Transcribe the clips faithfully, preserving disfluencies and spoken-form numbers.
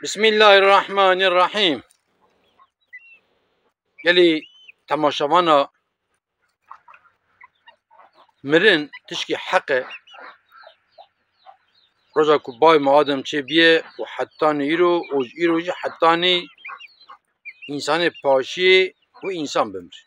Bismillahirrahmanirrahim. Gelî temaşevana, mirin tişkî heq e. Roja ku bay me Adem çêbûye û hetanî îro û ji îro jî hetanî însanê paşiyê û însan bimir.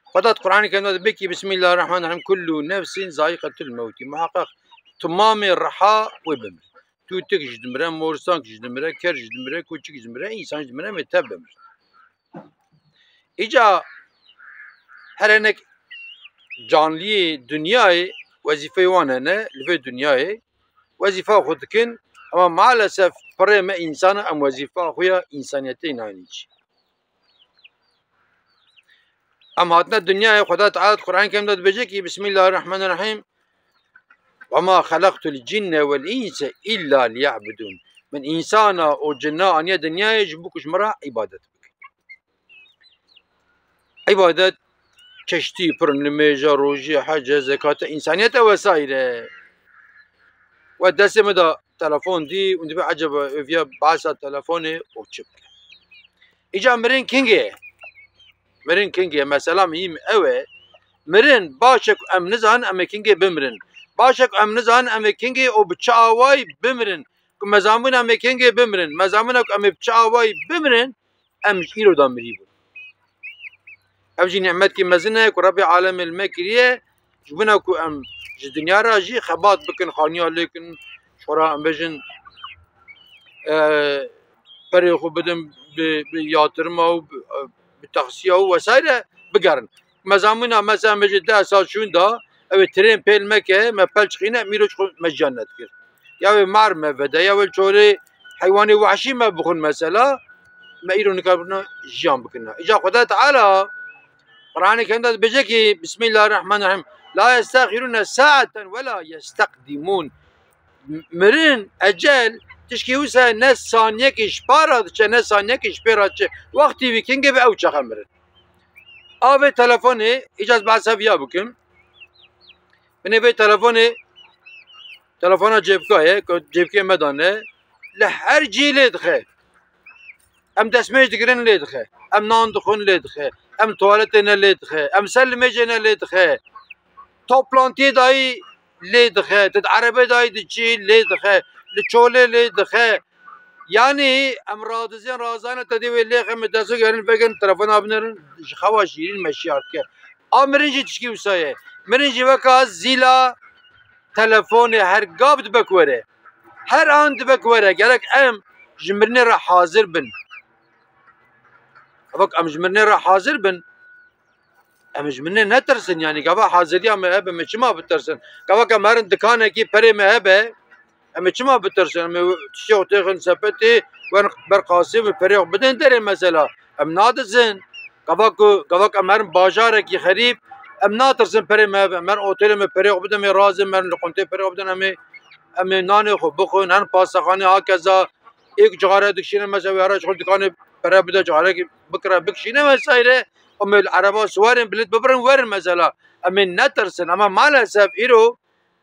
Xweda di Qur'anê Kerim de dibê ki, Bismillahirrahmanirrahim, kullu nefsin zaiqetul mewtî. Muheqeq, timamê reha wê bimir. Tûtik jî dimire, morsang jî dimire, ker jî dimire, kûçik jî dimire, însan jî dimire, em ê tev bimir. Îca her hinek canliyê dinyayê wezîfeyê wan hene, li vê dinyayê wezîfa xwe dikin, ema maalesef pirê me însan e, em wezîfa xwe ya însaniyetê nayînin cî. Em hatine dinyayê, Xweda Teala di Qur'an Kerim de dibêje ki, Bismillahirrahmanirrahim, "Ve ma xelaqtul cinne vel inse illa liya'budun." Min însana û cinna aniye dinyayê ji bo ku ji min re îbadet bikin. Îbadet çeştî pir in, nimêja, rojî, hece, zekate, însaniyete wesaîre. We destê min de telefon dî û dibê eceba ev ya behsa telefonê û çi bike. Îca mirin kingê? Mirin kingê? Mesela mihîm ew e. Mirin baş e ku em nizanin em ê kingê bimirin. Baş e ku em nizanin em ê kingê û bi çi awayî bimirin. Ku mezanbûn em ê kengê bimirin, mezanbûna ku em ê bi çi awayî bimirin, em ji îro da mirî bûn. Ev jî nîmetkî mezin e ku Rebbê Alemê li me kiriye, ji bona ku em ji dinya re jî xebat bikin, xaniya lêkin, ji xwe re em bêjin, e, perê xwe bidin bi, bi yatirima û bi, bi taksiya û wesaire bigerin. Mezanbûna mesela me ji deh sal şûn da, ew ê tirên pêl me ke, me pel çixîne, em îro ji xwe me jiyan nedikir. Ya wê mar me vede, ya wê li çolê heywanê wehşî me bixwin mesela, me îro nikaribûna jiyan bikirina. Îca Xweda Teala Qur'anê Kerim de dibêje ki, Bismillahirrahmanirrahim, "La yestexirûne saeten ve la yesteqdîmûn." Mirin, ecel, tişkî wisa ne saniyekê ji para diçe, ne saniyekê ji pê re diçe. Wextî wî kingê be ew çaxe mirin. A vê telefonê, îca ez behsa viya bikim. Binê vê telefonê, telefona cêbka ye, ku cêbkê me de ne. Li her cî lê dixe. Em destmêj digirin lê dixe. Em nan dixwin lê dixe. Em tuwaletê ne lê dixe. Em ser limêjê ne lê dixe. Toplantiyê dayî lê dixe. Tu di erebê dayî diçî lê dixe. Li çolê lê dixe. Yanî em radizên razane te dê wê lêxe me destê gerin vegerin telefona binerin ji xewa şîrîn me şiyar dike. A mirin jî tişkî wisa ye. Mirin jî weka zîla telefonê her gav dibe ku were. Her an dibe ku were. Gerek em ji mirinê re hazir bin. Bak em ji mirinê re hazir bin. Em ji mirinê netirsin, yanî gava haziriya me hebe, me çima bitirsin? Gava ke me herin dikanekî perê me hebe, em ê çima bitirsin? Em ê tiştê xwe têxin sepetê, werin ber qasê û perê xwe bidin derê mesela. Em nadisin. Gava ku, gava ke em herin bajarekî xerîb, em natirsin perê me hebe. Em herin otelê me perê xwe bidin, em ê razê, em herin li quntê perê xwe bidin, em ê, em ê nanê xwe bixwin, herin pastexanê hakeza, êk cixare dikişîne mesela, wê here ji xwe dikanê pere bide, cixarekî bikire, bikişîne vesaire. Em ê li ereba siwarên bilêt bibirin werin mesela. Em ê netirsin. Ama maalesef îro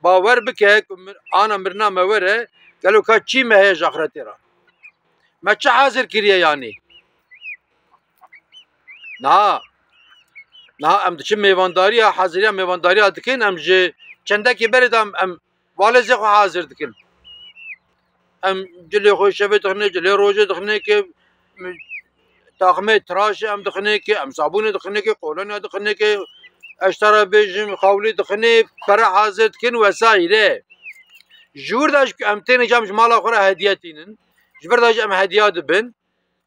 bawer bike ku mir-, ana mirina me were, gelo ka çî me heye ji axretê re? Me çi hazir kiriye yanî? Niha, niha em diçin mêvandariya, haziriya mêvandariya dikin, em ji çendekî berê de em, em valêzê xwe hazir dikin. Em cilê xwe şevê dixinê, cilê rojê dixinê ki, taximê tiraşê em dixinê ki, em sabûnê dixinê ki, kolonya dixinê ki, ez ji te re bêjim, xewlî dixinê, pere hazir dikin wesaîre. Ji wir de jî em têne cam ji mala xwe re hediye tînin. Ji vir de jî em hediya dibin.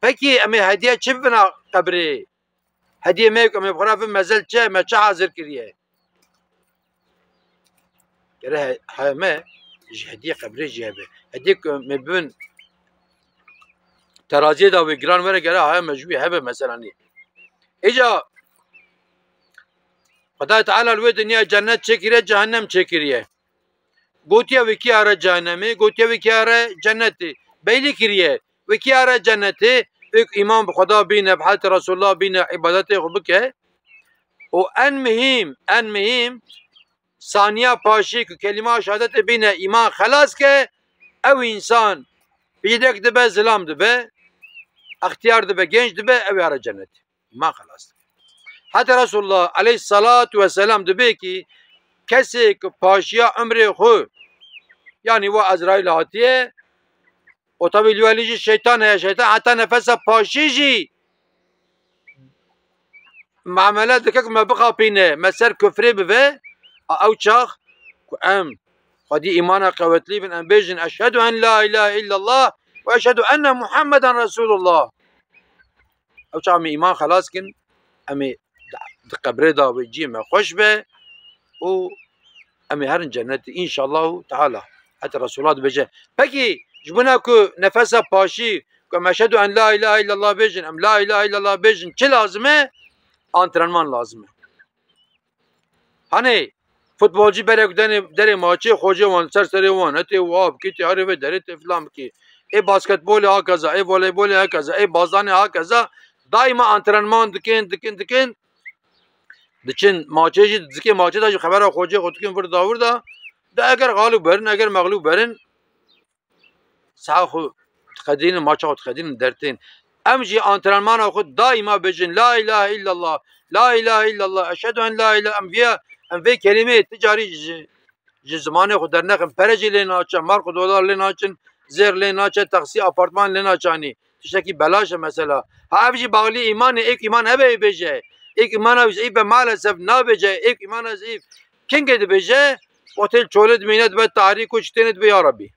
Pekî em ê hediye çi bibina qebrê? Hediyê me ku em ê bi xwe re bibin mezel çi ye? Me çi hazir kiriye? Gere he-, haya me ji hediyê qebrê jî hebe. Hediyê ku me bibin teraziyê de wê giran were, gere haya me ji wî hebe mesela nî. Îca Xwedayê Teala li wê dinyayê cennet çêkiriye, cehennem çêkiriye. Gotiye wê kî are cehennemê, gotiye wê kî are cennetê. Beylî kiriye. Wê kî are cennetê, wê ku îman bi Xweda bîne, bi heletê Resulullah bîne, îbadetê xwe bike. Û en mihîm, en mihîm, saniya paşê ku kelîma şehadetê bîne, îman xelas ke, ew însan Piştî dek dibe, zilam dibe, extiyar dibe, genç dibe, ew ê here cennet. Ma xelas dibe. Heta Resulullah aleyhissalatu vesselam dibe ki kesê ki paşiya emrê xwe, yani wa Ezraîl hatiye, o tabi li welî jî şeytan heye, şeytan heta nefesa paşî jî muamele dike ku me bixapîne, me ser kufrê bibe, a ew çax ku em xwedî îmana qewetlî bin, em bêjin, "Eşhedü en la ilahe illallah ve eşhedü enne Muhammeden Resulullah." Ew çax em ê îman xelas kin, em ê di, di qebrê de wê cihê me xweş be û em ê herin cennetê, înşallahu teala. Heta Resulullah dibêje. Pekî, ji bona ku nefesa paşî, ku em eşhedü en la ilahe illallah bêjin, em la ilahe illallah bêjin, çi lazim e? Antrenman lazim e. Hani futbolcî berek denê, derê maçê, xocê wan ser serê wan, hetê wa bikî, tê herê vê derê, tê filan bikî. Ê basketbolê hakeza, ê voleybolê hakeza, ê bazanê hakeza. Daîma antrenman dikin, dikin, dikin. Diçin maçê jî, dizikê maçê de jî xebera xocê xwe dikin vir da wir da. De eger xalib berin, eger mexlûb berin, saha xwe diqedînin, maça xwe diqedînin, dertên. Em jî antrenmana xwe daîma bêjin, "La ilahe illallah, la ilahe illallah, eşhedü en la ilahe." Em viya, em vê kelîmeyê ti carî ji, ji zimanê xwe dernexin. Pere jî lê naçe, mark û dolar lê naçin, zêr lê naçe, taksî, apartman lê naçanî. Tiştekî belaş e mesela. Ha, ev jî bağlî îmanê, êk îman hebe ê bêje. Êk îmana zîf e, maalesef nabêje. Êk îmana zîf. Kengê dibêje, wextê li çolê dimîne dibe tarîk û çi têne dibe ya Rebî.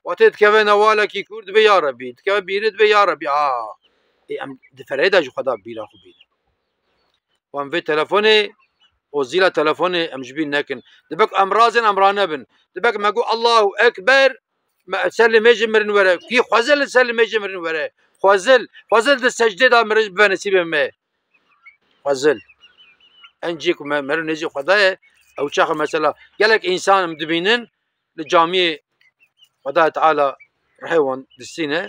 Wextê dikeve newalekî kûr dibe ya Rebî. Dikeve bîrê dibe ya Rebî. Aa. Ê, em di fereyê de ji Xweda bîra xwe bînin. Wan vê telefonê û zîla telefonê em ji bîr nekin. Dibe ku em razin, em ranebin. Dibe ku me got, "Allahu Ekber", me, ser lê mêjê mirin were. Kî xwezil li ser lê mêjê mirin were? Xwezil, xwezil di secdê de mirin bibe nesîbê me. Xwezil. En cî ku me, meriv nêzî Xweda ye, ew çax e mesela. Gelek însan em dibînin, li camiyê Xwedayê Teala rihê wan distîne,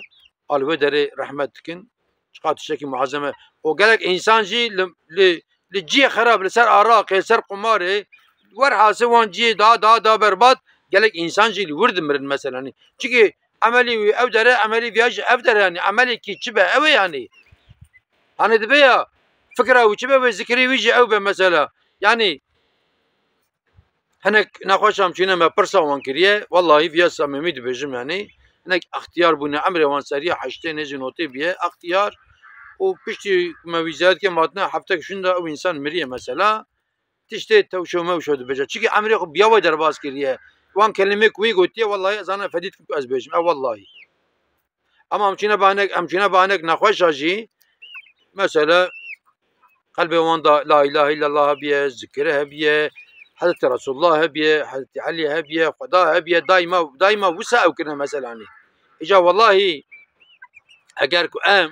a li wê derê rehmet dikin. Çiqas tiştekî muezem e. Û gelek însan jî li, li, li cihê xerab, li ser araqê, li ser qumarê, werhasê wan cihê daha, daha, daha berbat, gelek însan jî li wir dimirin mesela. Çikî emelî wî ew dere, emelî viya jî ev dere, yanî emelê kî çi be, ew e yanî. Hani dibe ya, fikra wî çi be, wê zikirê wî jî ew be mesela. Yanî, hinek nexweşa em çûne me pirsa wan kiriye. Wellahî viya samîmî dibêjim yanî. Hinek extiyar bûne, emrê wan seriya heştê nêzî notê biye, extiyar. Û piştî me wî ziyaret ke matine heftek şûnda ew însan miriye mesela. Tiştê tewşo mewşo dibêje. Çikî emrê xwe biya we derbas kiriye. Wan kelimê ku wî gotiye, wellahî ez ana fedî dikim ku ez bêjim. E wellahî. Ama em çîne banek, em çîne banek nexweşa jî, mesela, qelbê wan da la ilahe illallah hebiye, zikir hebiye, Hezretî Resulullah hebiye, Hezretî Elî hebiye, Xweda hebiye, daîma, daîma wisa ew kirine mesela nî. Îca wellahî, eger ku em,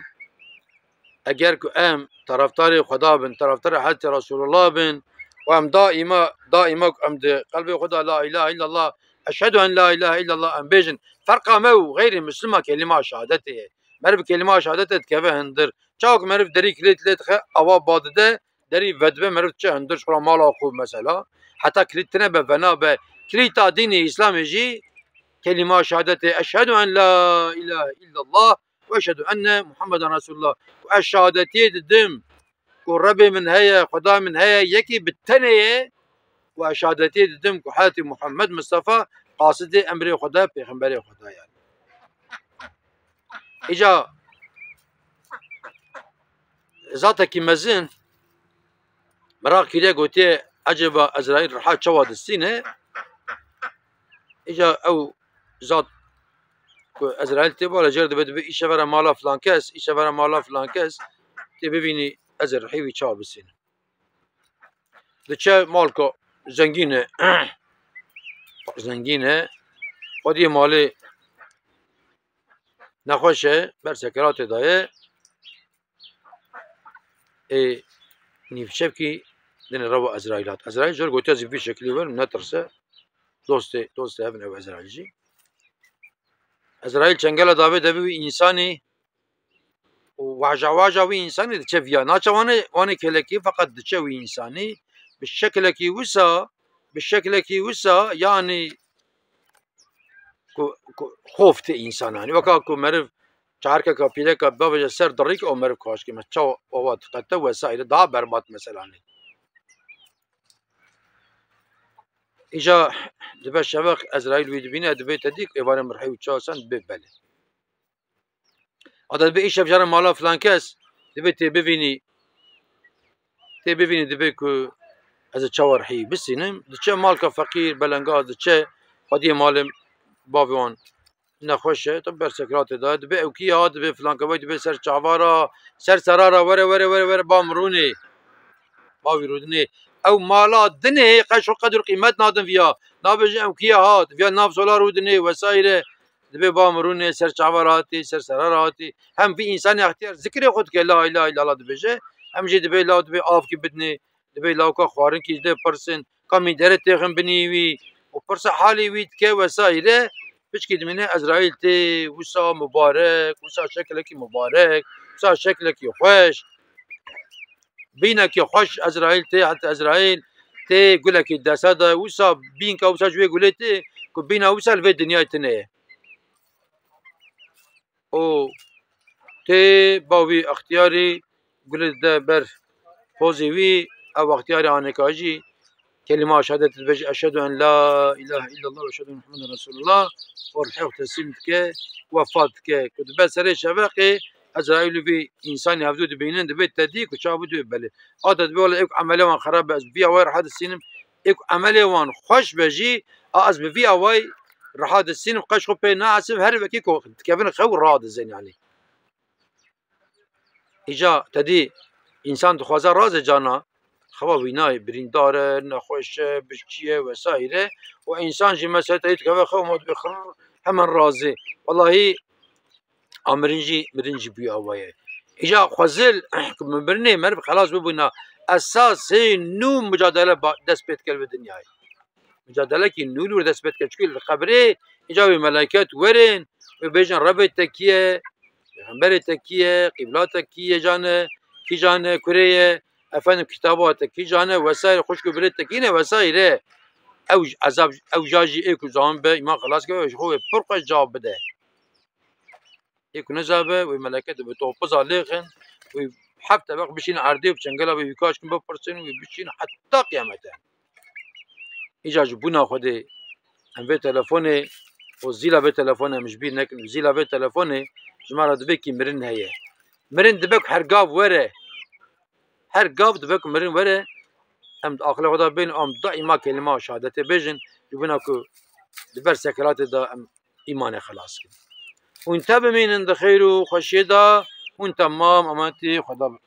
eger ku em taraftarê Xweda bin, taraftarê Hezretî Resulullah bin, û em daîma, daîma ku em di qelbê xwe de la ilahe illallah, eşhedü en la ilahe illallah em bêjin, ferqa me û xeyrê Mislima kelîma şehadetê ye. Meriv bi kelîma şehadetê dikeve hundir. Çawa ku meriv derî kilît lê dixe, ava ba dide, derî vedibe, meriv diçe hundir ji xwe re mala xwe mesela. Heta kilît tine be, vena be. Kilîta dînê Îslamê jî kelîma şehadetê, eşhedü en la ilahe illallah ve eşhedü enne Muhammeden Resulullah. Ku ez şehadetiyê didim ku Rebê min heye, Xweda min heye, yekî bi tenê ye, û ez şehadetiyê didim ku Hezretî Muhammed Mistefa qasidê emrê Xweda, pêxemberê Xweda ye. Îca zatekî mezin meraq kiriye, gotiye, ecêba Ezraîl riha çawa distîne? Îca ew zat ku Ezraîl tê bala jêr dibe, dibe, "Îşe vere mala filan kes, îşe vere mala filan kes, tê bibînî ez ê rihê wî çawa bistînim." Diçe malka zengîn e, zengîn e, xwediyê malê nexweş e, ber sekeratê de ye. Ê nîvşevkî dine rewa Ezraîl hat. Ezraîl jor gotiya zî vî şeklî wer, netirse. Dostê, dostê hev in ew Ezraîl jî. Ezraîl çengela davê devê wî însanî û waja waja wî însanî diçe viya. Naçe wanê, wanê kelekî, feqet diçe wî însanî. Bi şeklekî wisa, bi şeklekî wisa, yanî ku, ku xof tê însanan. Weka ku meriv çarkeka pîleka bavêje ser dirîk, o meriv kaşkî me çawa ava diqete wesaîre daha berbat meselanê. Îca dibe şeveq Ezraîl wî dibîne, dibê te dî ku êvarê mirhê û çawa sen dibê belê. Ada dibê îşev jara mala filan kes, dibê tê bivînî, tê bivînî dibê ku ez ê çawa rihî bisînim. Diçe malka feqîr, belengaz, diçe xwediyê malê bavê wan nexweş e, tu ber sekiratê de, dibê ew kî ya, dibê filan kevay, dibê ser çavara, ser serara, were, were, were, were, ba min rûnê. Bavî rûdinê. Ew mala dinê, qeş xwe qedir qîmet nadin viya. Nabêjin ew kî ya hat, viya nav sola rûdinê, wesaîre. Dibê ba min rûnê, ser çavara hatî, ser serara hatî. Hem vî însanê extiyar zikrê xwe dike, la îlahe îllallah dibêje. Hem jî dibê law dibê avkî bidinê. Dibê lawka xwarinkî ji dê pirsin, ka mîndere têxin binî wî û pirsa halê wî dike wesaîre, piçkî dimîne Ezraîl tê, wisa mubarek, wisa şeklekî mubarek, wisa şeklekî xweş. Bînekî xweş Ezraîl tê, heta Ezraîl tê gulekî desa de, wisa bînka wisa ji wê gulê tê ku bîna wisa li vê dinyayê tune ye. û tê ba wî extiyarî gulê dide ber pozê wî, ew extiyarê anêka jî kelîma şehadetê dibêje, "Eşhedû en la îlahe îllallah ve eşhedû enne Muhammeden Resûlullah" û rihê xwe teslîm dike, wefat dike. Ku dibe serê şeveqê, Ezraîl û vî însanî hevdû dibînin, dibê te dî ku çawa bû dibê belê. Ada dibê wele êk emelê wan xerab be, ez bi vî awayê reha disînim, êk emelê wan xweş be jî, a ez bi vî awayî reha disînim, qeş xwe pê naesim, her wekî ku dikevin xew radizin yanî. Îca te dî însan dixwaze razê cana, xewa wî nayê, birîndar e, nexweş e, birçî ye wesaîre. Û însan jî mesela te dî dikeve xew ma dibê xirr, hemen razê. Wellahî a mirin jî, mirin jî bûye awa ye. Îca xwezil ku min mirinê meriv xelas bibûna, esasê nû micadele ba-, dest pê dike li vê dinyayê. Micadelekî nû li wir dest pê dike. Çikî li qebrê, îca wê melaiket werin, wê bêjin, Rebê te kî ye, Pêxemberê te kî ye, qîbla te kî ye, jane, kî jane, kurê ye, efendim, kitaba te kî jane, wesaîre, xwişk û birê te kî ne, wesaîre. Ew j-, ezab, ew ja jî ê ku zaman be, îman xelas ke, ji xwe wê pir xweş cewab bide. Ê ku nizabe, wê meleket bi topiza lêxin, wê heft tebeq bişîne erdê û bi çengela wê wî kaş kin bipirsin, wê bişîne heta qiyamete. Îca ji bûna Xwedê em vê telefonê û zîla vê telefonê em ji bîr nekin. Zîla vê telefonê ji me re dibe kî mirin heye. Mirin dibe ku her gav were. Her gav dibe ku mirin were. Em di aqilê xwe de bên, em daîma kelîma şehadetê bêjin. Ji bûna ku di ber sekeratê de em îmanê xelas kin. Hûn te bimînin di xêr û xweşiyê de, hûn temam emanetî Xweda bin.